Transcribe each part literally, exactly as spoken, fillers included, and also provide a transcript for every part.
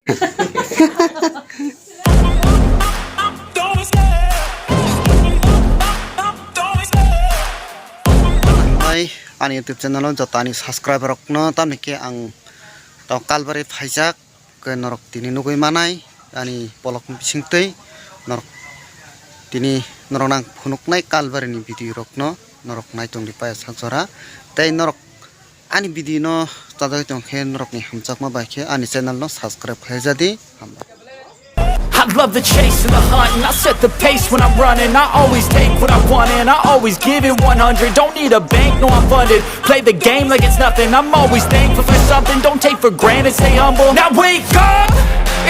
Hai, ani YouTube channel o joto ani subscriber rokno tamni khe ang tau Kalbari phaijak, khe norok tini nugui manai ani bolok bisingtwi norok tini norok nang phunuknai Kalbari ni video rokno norok naitung di paya sak jora tei norok Ani video no chajagwi tong khe norokni hamjakma bai khe ani channel no subscribe khlai jadi. Hambai. I love the chase and the hunt, and I set the pace when I'm running. I always take what I want, and I always give it one hundred. Don't need a bank, no, I'm funded. Play the game like it's nothing. I'm always thankful for something. Don't take for granted, stay humble. Now wake up!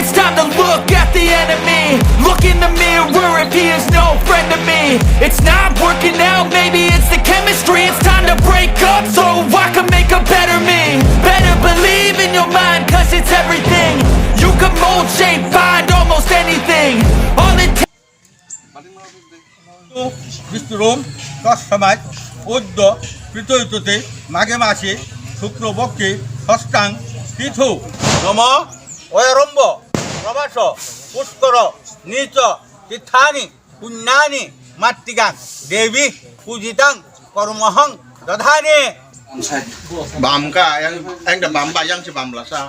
It's time to look at the enemy. Look in the mirror if he is no friend to me. It's not working out, maybe it's the chemistry. It's time to break up so I can make a better me. Better believe in your mind, cause it's everything. You can mold, shape, find almost anything. All it বিষ্ণুরূপ তৎসমাৎ উদ্ধ কৃতৈততে মাঘে মাসে শুক্লপক্ষে ষষ্ঠাং তিথৌ নম অয়ারম্ভ প্রভাস পুষ্কর নিচ তীর্থানি পুণ্যানি মাতৃকাং দেবী পূজিতাং করমহং দধানে। Bam ka, yang, yang da bam ba, yang si bam lasa.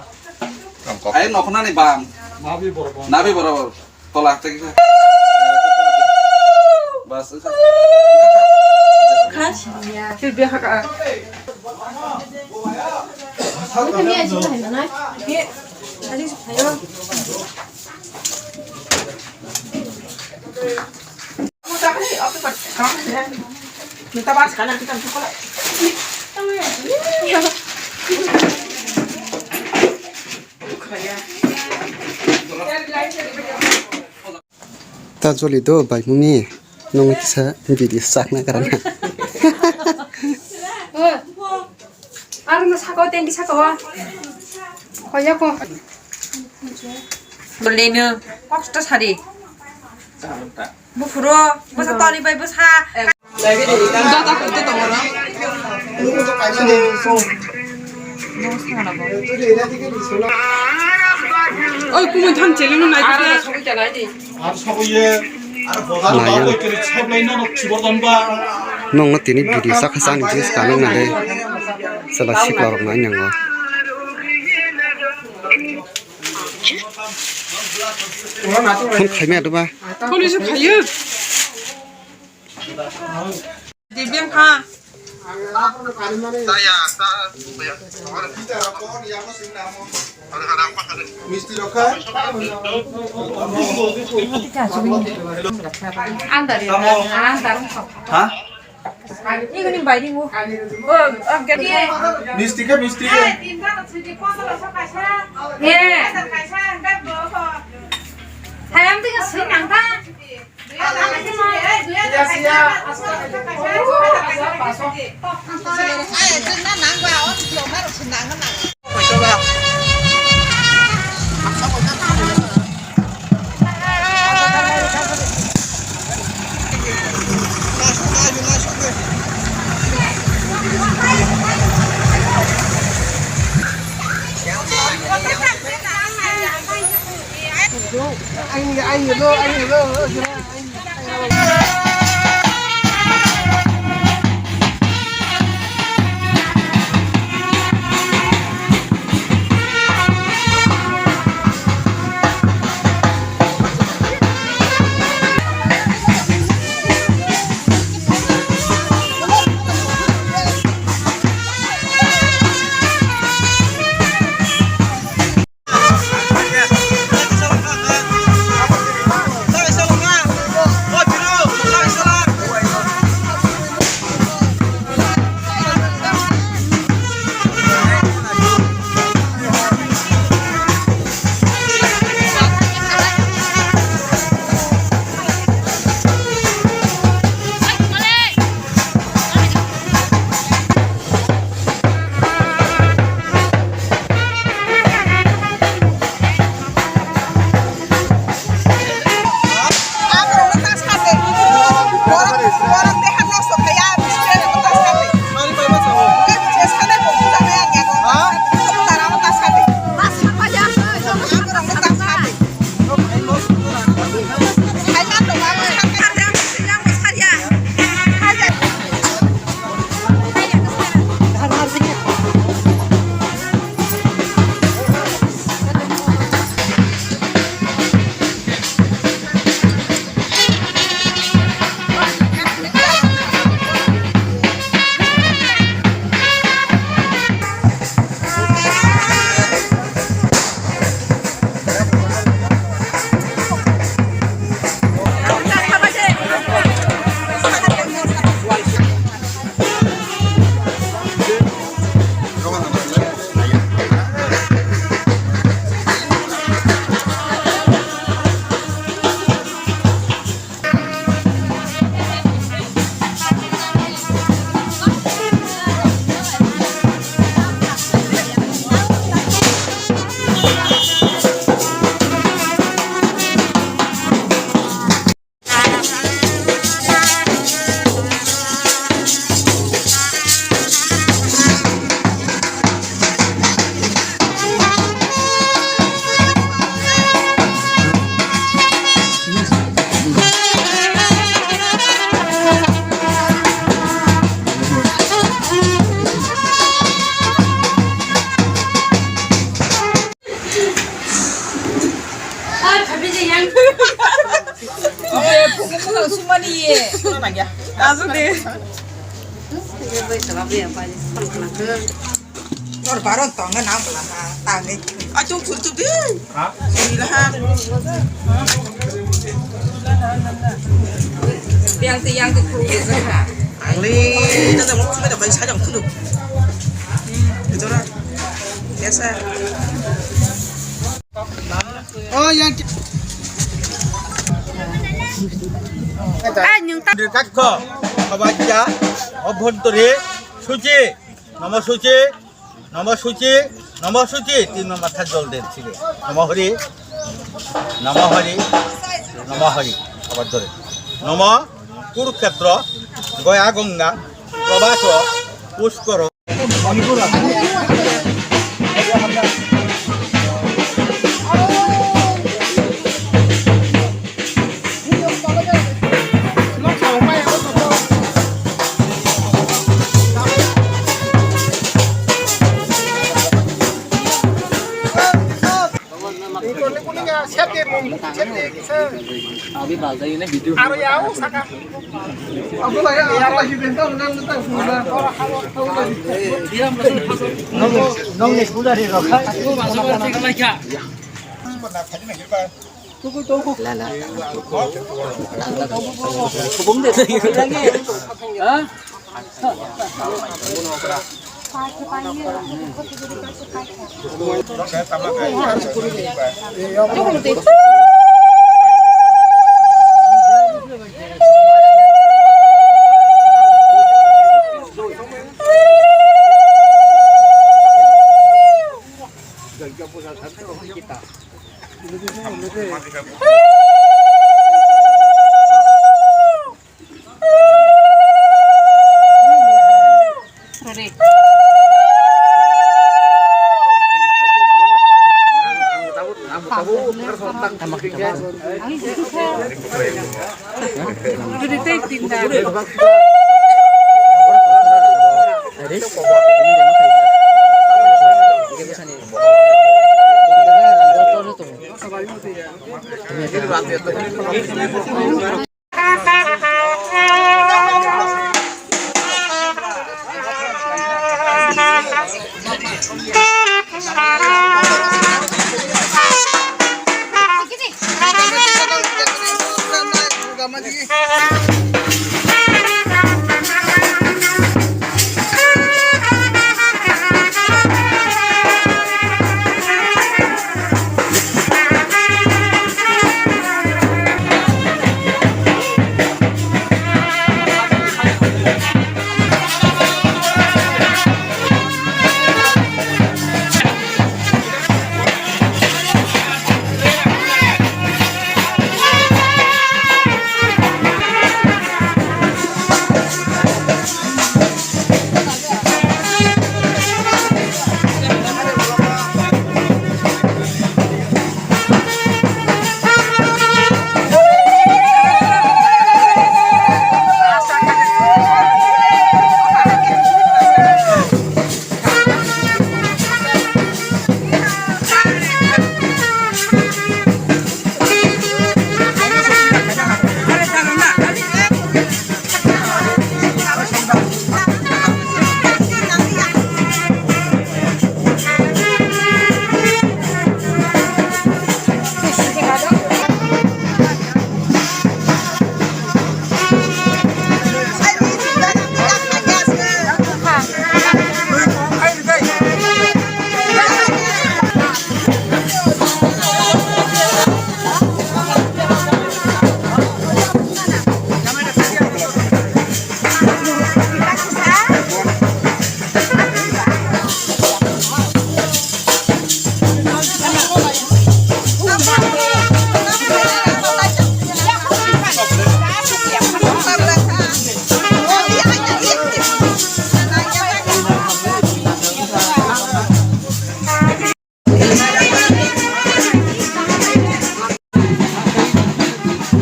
Bam kok. Ayo nokna ni bam. Nabi borobor. Nabi borobor. Tola tegi sa. Bas. Khas. Sir biya ka. Aku ni aja lah mana? Ye, tadi saya. Ta joli do bai mumi nung kisa video sakna karana. Ang no saka o, tengki saka o. Hoya ko. Bolino, kok sto sari. Buphuro, bwsa toli bai bwsa. Dota koi to tongo no. Oi, kumui thang chele no nai kisa. Nai. Nongno tini video sakha sakni jenis kanwi nale. Chwla sikla rok nai nango. Phone khaimaya doba. Phone isu khayo. Dibyang kha. Andar ya, andar. Ha? Ini kuning bayi ringu. Oh, oh, ganti. Misti ke, misti ke. Eh. Sayang tu yang sering nangka. Ye, phungo phungo sumani ye. Ajo de. Nor baron tonga nam bla ha, tangni. Achung chur chur de. Ha? Suri la ha. Yang te, yang te, phungo phungo ha. Angli, ta ta mo, ta ta bai sa jang khunu. Jora. Yes, sir. Oh, yang ki- Ah, nyung ta- Dirkakho, kabajja, obhontore, suchi, nomo suchi, nomo suchi, nomo suchi, tin nomo matha jol den sige. Nomo hori, nomo hori, nomo hori, kabajjore. Nomo Kurukhetro, Goya Ganga, Probaso, Puskoro. Abi balda ini video. Aro ya, saka. Nongni pujari rok hai. Lala. Kubung de. Ha?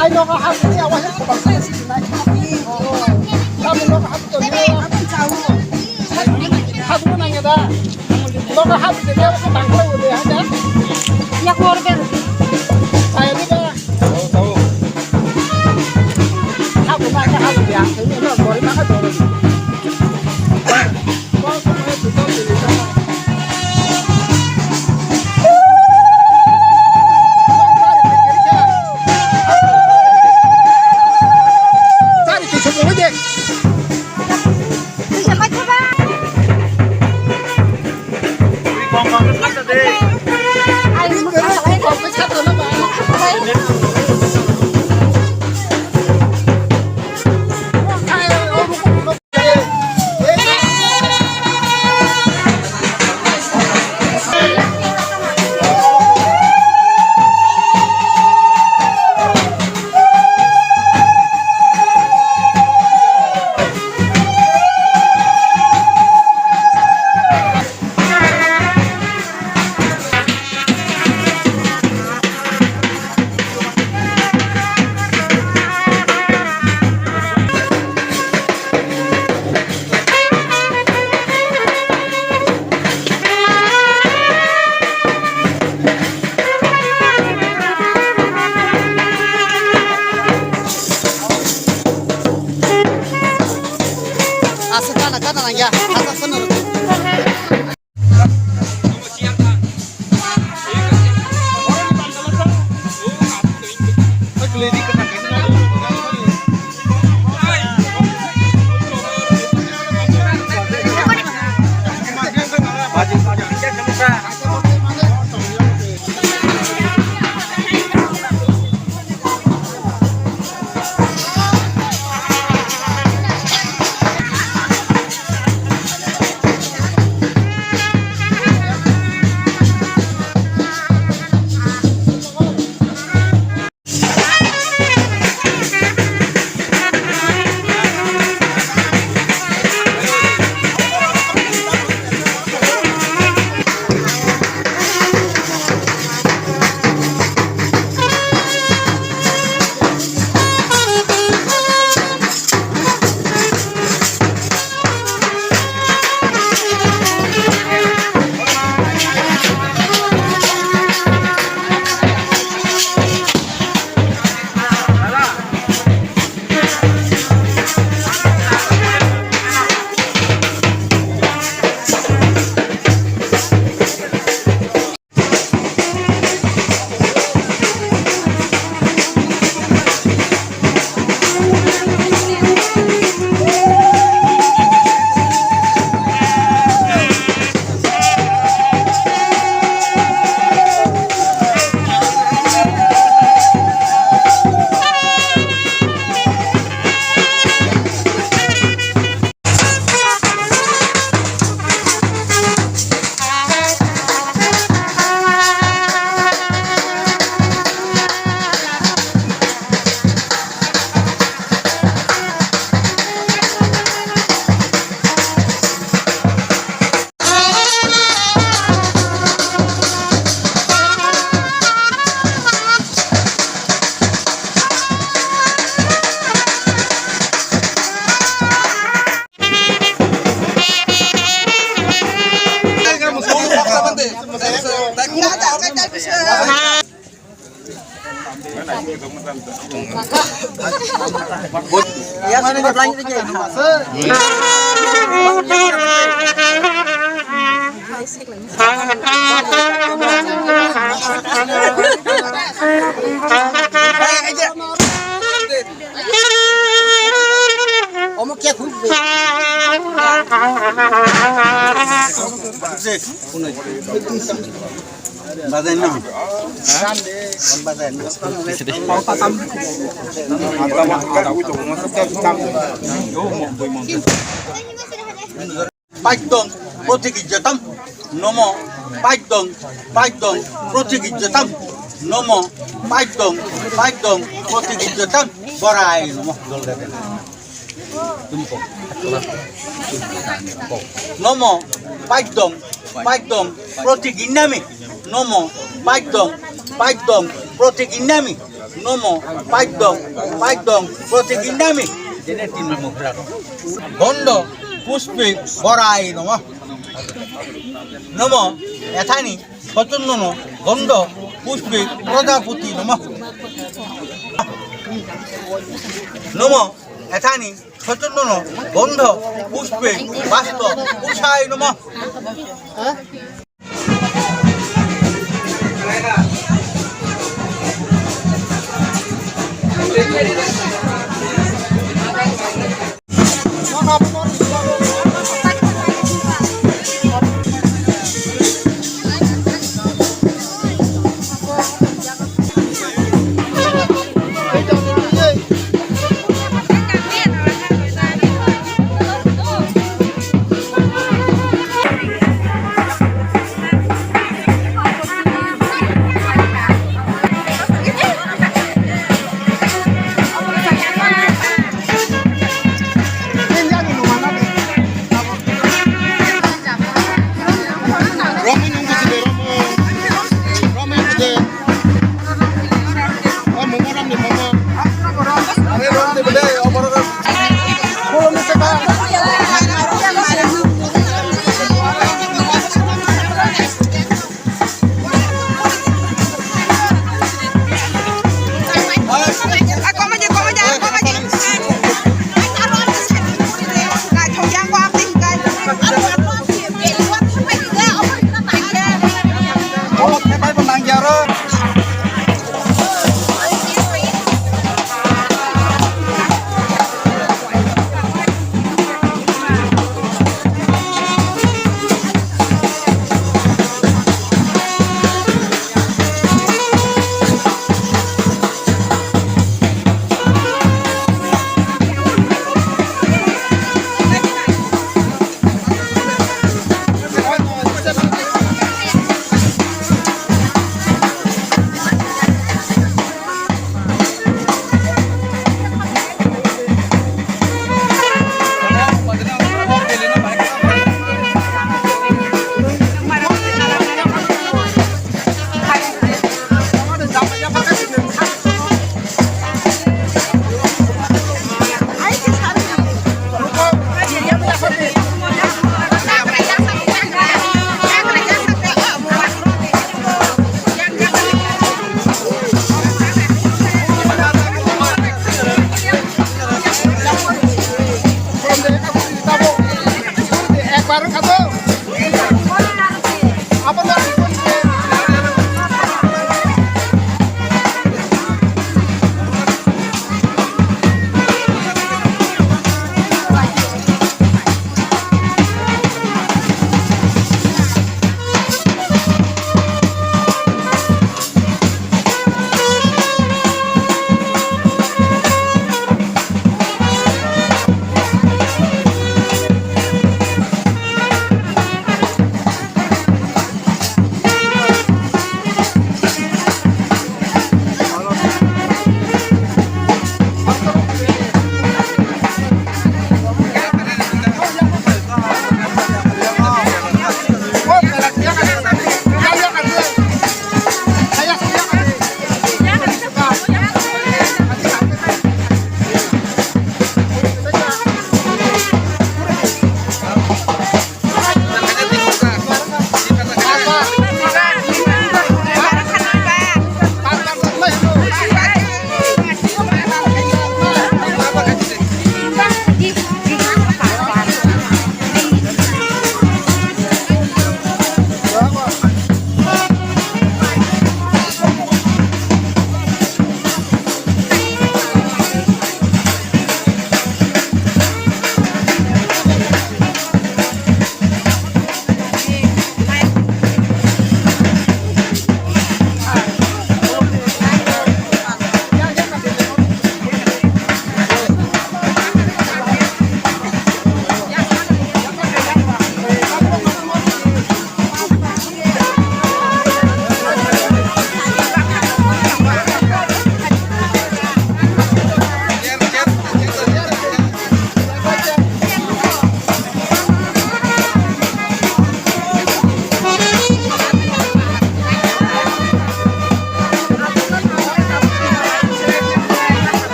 Ai nogo habni awa se kobang se sinai. Habni nogo habni to ne. Habni nangya da. Nogo habni de ya ko bang ko de ha da. Ya ko order. Ai ni ga Omo kya khub. Bazai na. Bazai na. Paidong protigijjatam nomo, paidong, paidong protigijjatam nomo, paidong, paidong protigijjatam borai nomo. Nomo paidong, paidong protiginnami nomo, paidong, paidong protiginnami nomo, paidong, paidong protiginnami. Jene tin nomo khra. Gondo puspe borai nomo. Nomo ethani sochunnono gondo puspe prajapati nomo. Nomo ethani sochunnono gondo puspe basto pusai nomo.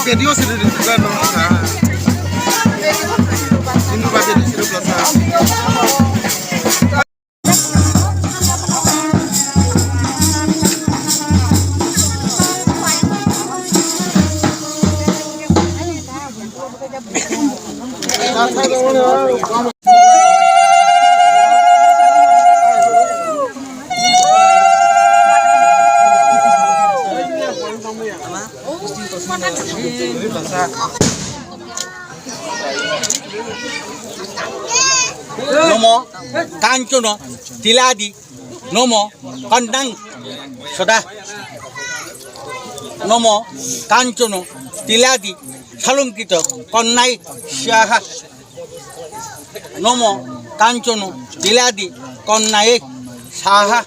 Kedio siri ri tuka no sa. Hindu baje di siri plasa. Nomo kanchono tiladi, nomo kondang soda, nomo kanchono tiladi salungkito konnai swaha, nomo kanchono tiladi konnai swaha.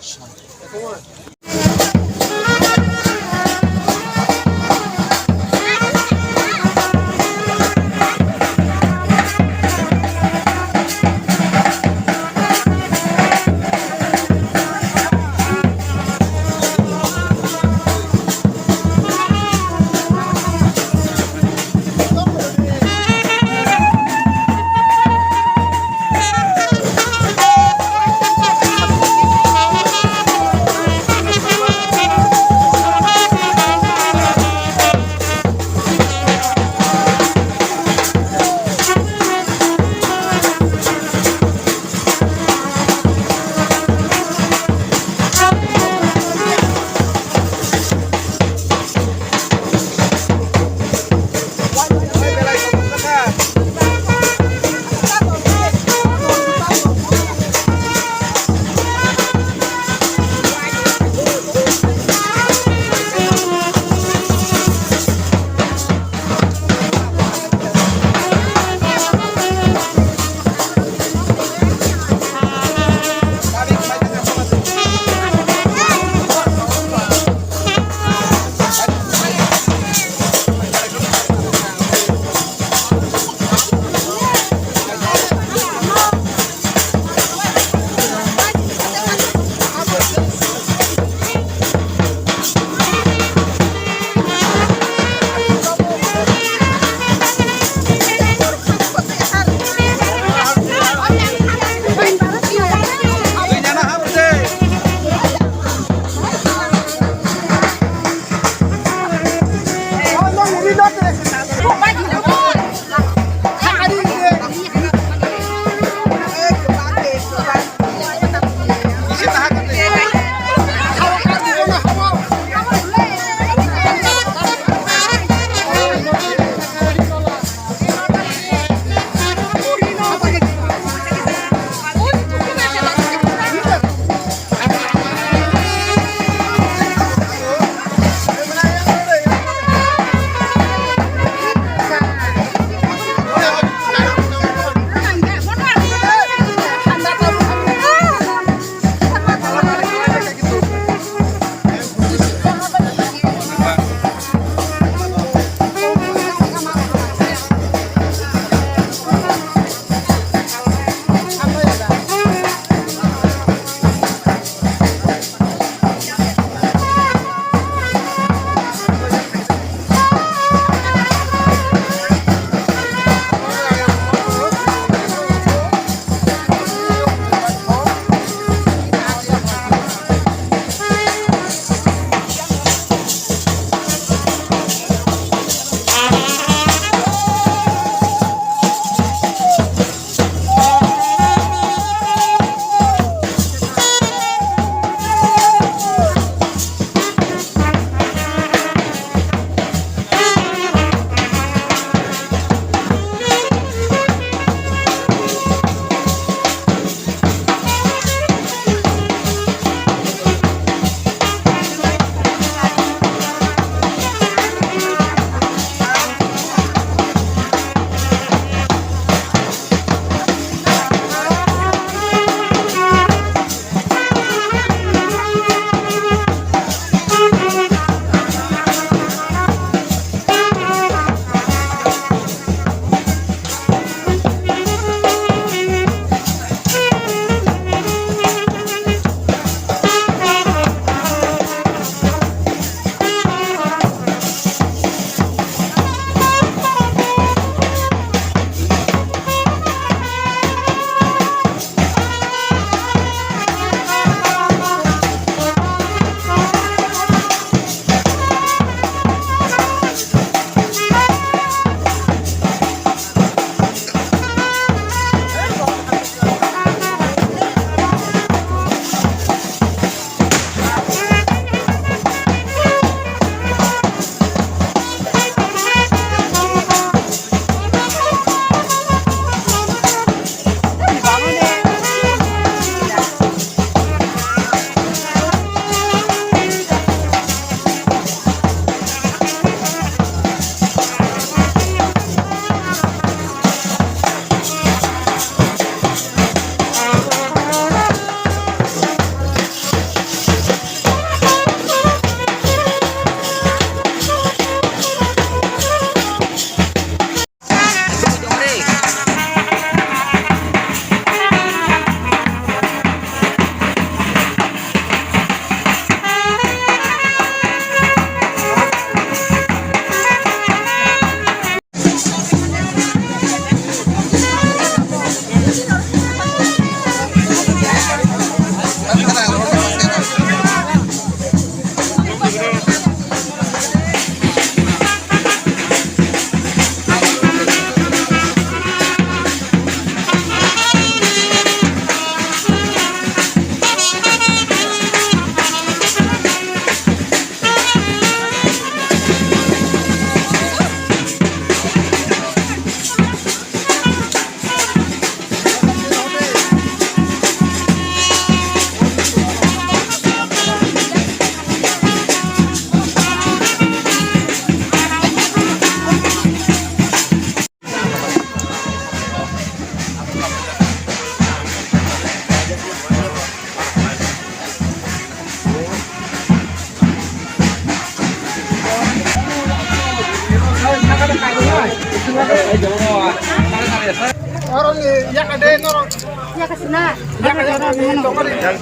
Yang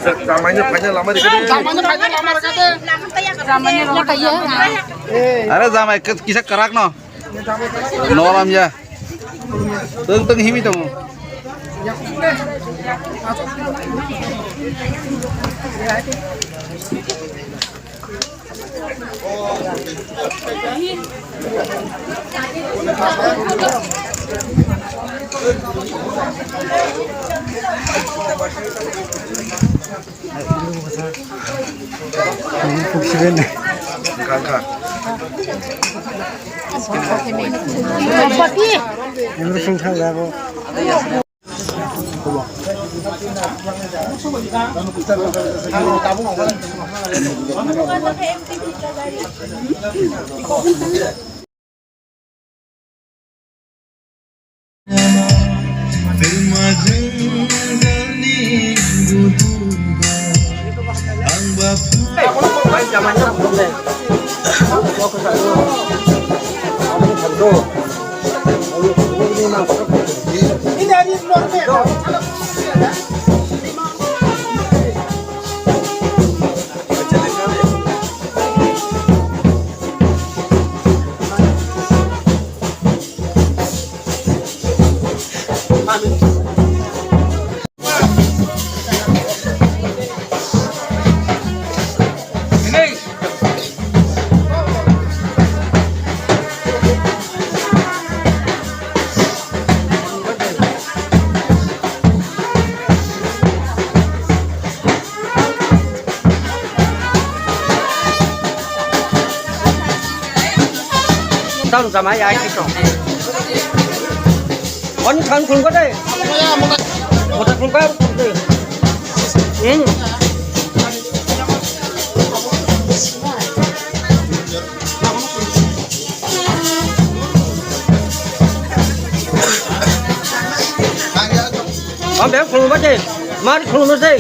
sa-, jamaino paina lama rikade. Jamaino paina lama rikade. Are jamai kis-, kisa karak no. Nolam ya. Teng teng himi tongo. Tang jamai ai kito. Oni than khulung ko de. Mota khulung ko de. Hmm. Ambe khulung ko de. Mari khulung ko de.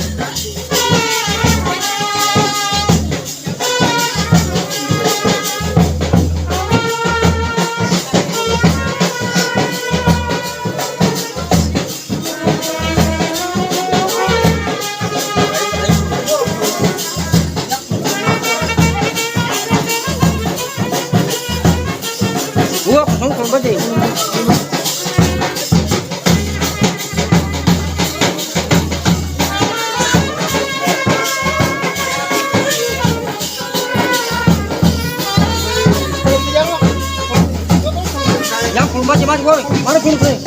Buah kosong kosong tadi. Yang khulumba jeman goi, mana khulum khulum.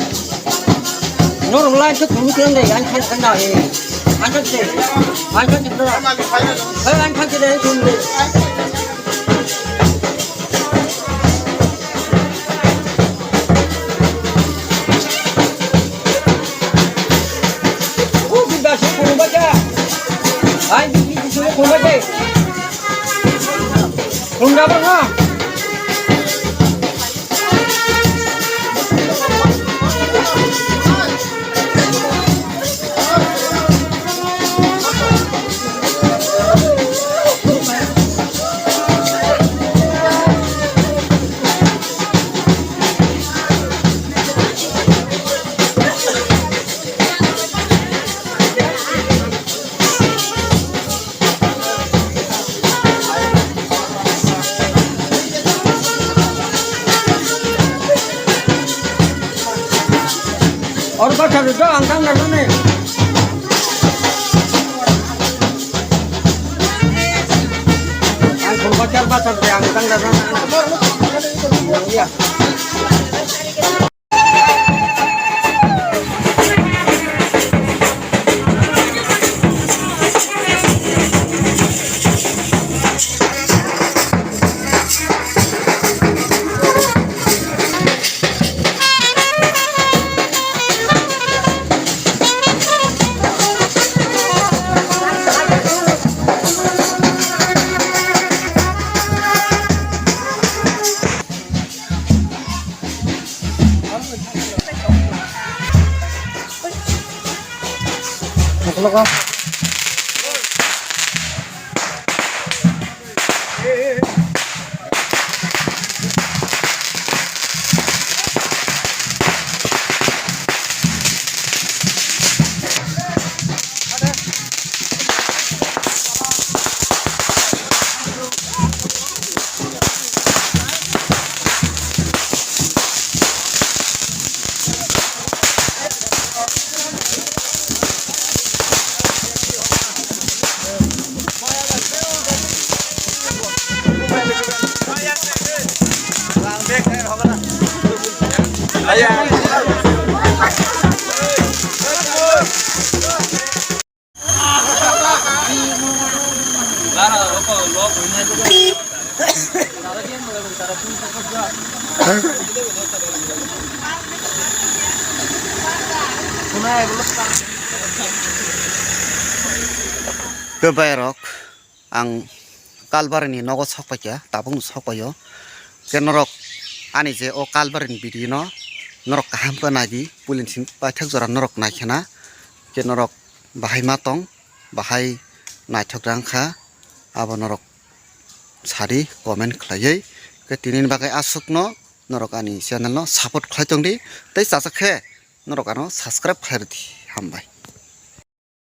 Nor mulai ke khulum khulum deh, yang khan khan dah eh. Yang khan deh, yang khan deh. Hei, yang khan deh, khulum deh. Oh, bunda sih khulum baca. Hai, bunda sih khulum baca. Khulum dah bang ah. Oro bacha rwjak ang tang narwknai. Ang khulumba char bacha rwjak ang tang narwknai. Kwbai rok, ang Kalbarini nogo sok paikha, tabukno sok paio. Khe norok ani je o Kalbarini video no norok kaham khe naidi, puilin simi paithak jora norok naikhana. Khe norok bahai ma tong, bahai naithok rang kha, abo norok sadi comment khlaiwi. Khe tinini bagwi aswkno norok ani channel no support khlai tongdi, tei chachak khe norok ano subscribe khlai rwdi. Hambai.